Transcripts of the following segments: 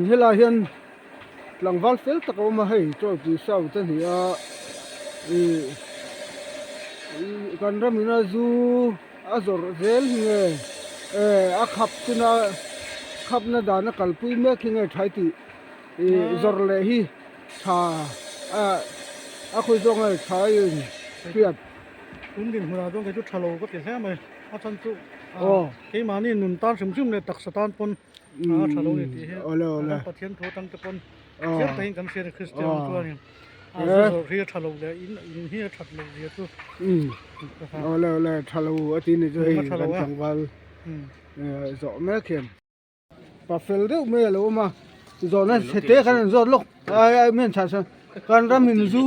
Helai hian tlangval fel tak a awm a hei tawipui sound a ni a ih kan ram ina zu a zawrh zel hi nge eh a khap tuna khapna dana kalpui mek hi nge thai tih ih zawrh leh hi tha ah a khawi zawk nge tha a in hriat. Tun dinhmunah chuan kei chu tha lo ka ti hle mai a chhan chu keimahni nun tan hrim hrim leh taksa tan pawn a tha lo ni tih hi kan Pathian thu atang te pawn chiang takin kan hria a ni Kristian chuanin a zu zawrh hi a tha lo leh in in hi a that loh zia chu awle awle tha lo a ti ni chu hei kan tlangval zawh mek hian pa fel deuh mai a lo awm a zawhna chhe te kan rawn zawt lawk ai ai mian chhan sawn kan ram in zu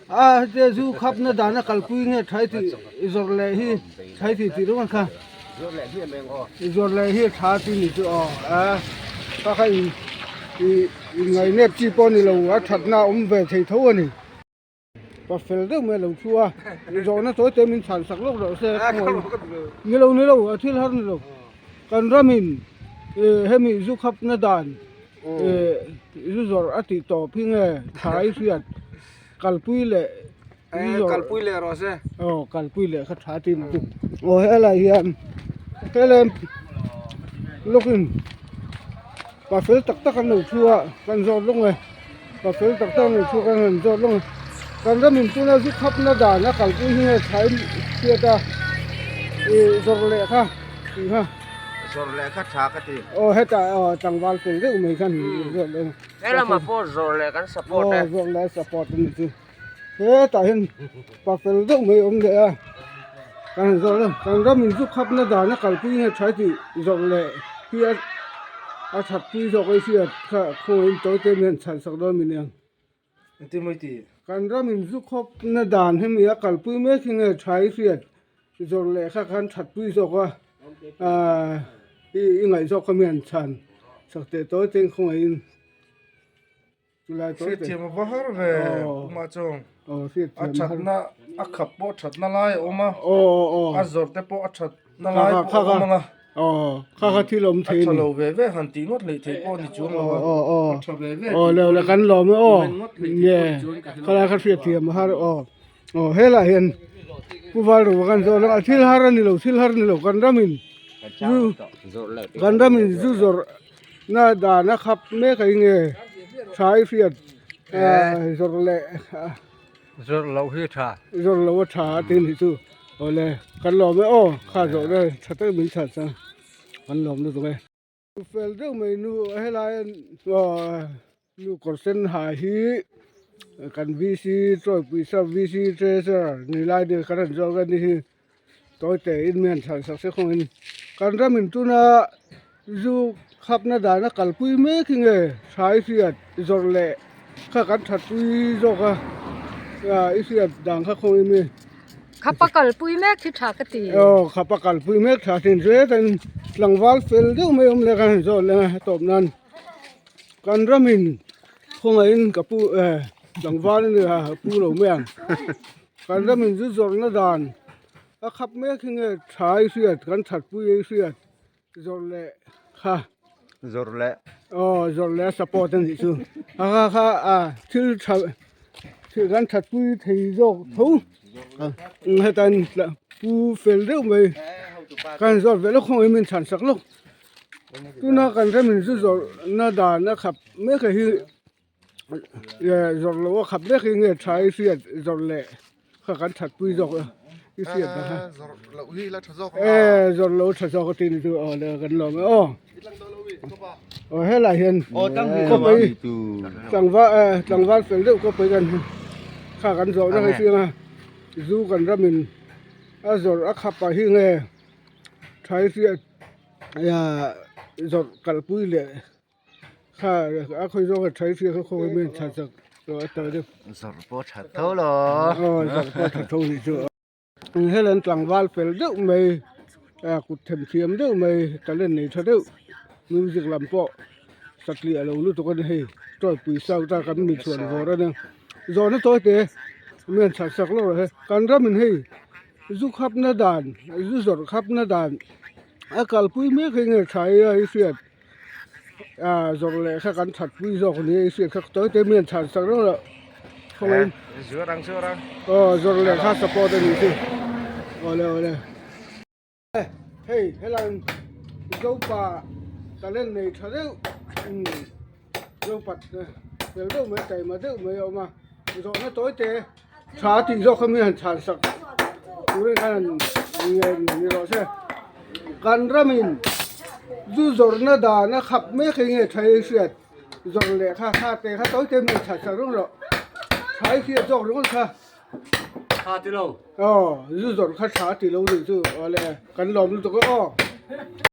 A hete zu khapna dana kalpui nge thai tih zawrh leh hi thai tih tih ringawt kha zawrh leh hi tha chi ni chu aw a kha kha in ih inngainep chi pawh a ni lo a thatna a awm ve thei tho a ni pa fel deuh mai a lo thu a zawhna tawi te min chhan sak lawk rawh se ni lo ni lo a thil har ni lo kan ramin ih hemi zu khapna dan Ih zu zawrh a tih tawp hi nge thai hriat kalpui leh zu zawrh kalpui leh rawh se aw kalpui leh kha tha tin chu aw helai hian helai lawkin pa fel tak tak an lo thu a kan zawt lawng e pa fel tak tak an lo thu a kan han zawt lawng e kan ram in tuna zu khapna dan a kalpui hi nge thai hriat a ih zawrh leh kha tih kha. Zawrh leh kha tha ka ti. Aw hetah aw tlangval fel deuh mai khan zawrh leh. He lamah pawh zawrh leh kan support e. Aw zawrh leh support a ni chu. Hetah hian pa fel deuh mai a awm leh a. Kan han zawrh a, kan ram in zu khapna dan a kalpui nge tha tih zawrh leh hi a a thatpui zawk a hriat kha khawngaih in tawi te mi han chhan sak dawn mi nia. Engtin mai ti? Kan ram in zu khawpna dan hemi a kalpui mek hi nge tha i hriat zawrh leh kha khan thatpui zawk a aaa i ngaih zawk kha mi han chhan sak teh tawi te khawngaihin chulai tawi te. Hriatthiam a va har ve pumah chuan aw hriatthiam a thatna a khap pawh thatna lai a awm a aw aw aw a zawrh te pawh a that na lai pawh a awm ang a. Aw, kha kha thil awm thei a ni. A tha lo ve ve han tih ngawt hleih theih pawh a ni chuang lo a. Aw aw. A tha ve ve. Aw le le kan lawm e aw. Nge khalai kha hriat thiam a har aw. Aw helai hian Pu Valrova kan zawh lang a thil har a ni lo thil har a ni lo kan ramin zu kan ramin zu zawrh na dan a khap mek a enge tha i hriat zawrh leh. Zawrh loh hi a tha. Zawrh loh a tha a ti nih chu. Awle kan lawm e aw kha zawh na tha tak min chhan chang kan lawm lutuk e. Fel deuh mai nu helai aw nu kawr sen ha hi kan VC Chawipui sap VC treasurer ni lai vel kan rawn zawk a ni hi tawi te in mi han chhan sak se khawngin kan ram in tuna zu khapna dana kalpui mek hi nge thlai hriat zawrh leh kha kan thatpui zawk a i hriat dan kha khawngin mi. Khapa kalpui mek hi tha ka ti. Aw khapa kalpui mek tha thin zet a tlangval fel deuh mai awm leh kan han zawt leh a tawp nan kan ramin khawngaihin ka pu eh tlangval a nia pu lo mai ang. Kan ramin zu zawrhna dan a khap mek hi nge tha i hriat kan thatpui i hriat zawrh leh kha zawrh leh aw zawrh leh a support a nih chu a kha kha a thil tha thil kan thatpui thei zawk tho heta in pu fel deuh mai kan zawrh ve lawk khawngin min chhan sak lawk tuna kan ramin zu zawrhna dan a khap mek a hi. Zawrh loh a khap vek hi nge tha i hriat zawrh leh kha kan that pui zawk a i hriat ang kha zawrh loh hi la tha zawk e zawrh loh tha zawk a ti ni chu aw le kan lawm e aw aw helai hian khawpui tlangval tlangval fel deuh khawpui kan kha kan zawrh na hi a zu kan ramin a zawrh a khap ah hi nge tha i hriat zawrh kalpui leh. Kha a khawi zawk a tha i hria kha khawi mai tha chak tawh a tawh deuh. Zawrh pawh tha tho lo. Aw zawrh pawh tha tho nih chu. Eng hel an tlangval fel deuh mai a kut them thiam deuh mai talent nei tha deuh music lam pawh satliah lo lutuk a ni hei tawipui south a kan mi chhuan vawr a nia zawhna tawi te mi an chhar sak lawk rawh he kan ramin hei zu khapna dan zu zawrh khapna dan a kalpui mek hi nge tha i a i hriat. Ah zawrh leh kha kan that pui zawk ni a hriat kha tawi te mi an chhan sak reuh loh khawngaih in. Zuar ang zuar ang. Aw zawrh leh kha support a nih chu. Awle awle. Hei helai Zopa talent nei tha deuh umm Zopa fel deuh mai taima deuh mai a awm a zawhna tawi te tha tih zawk kha mi han chhan sak turin khan han ni rawh se kan ramin zu zawrhna dan a khap mek hi nge tha hi hriat zawrh leh kha kha te kha tawi te mi han chhan sak reng rawh tha hi hriat zawk ringawt kha. Tha ti lo. Aw, zu zawrh kha tha ti lo nih chu. Awle, kan lawm lutuk e aw.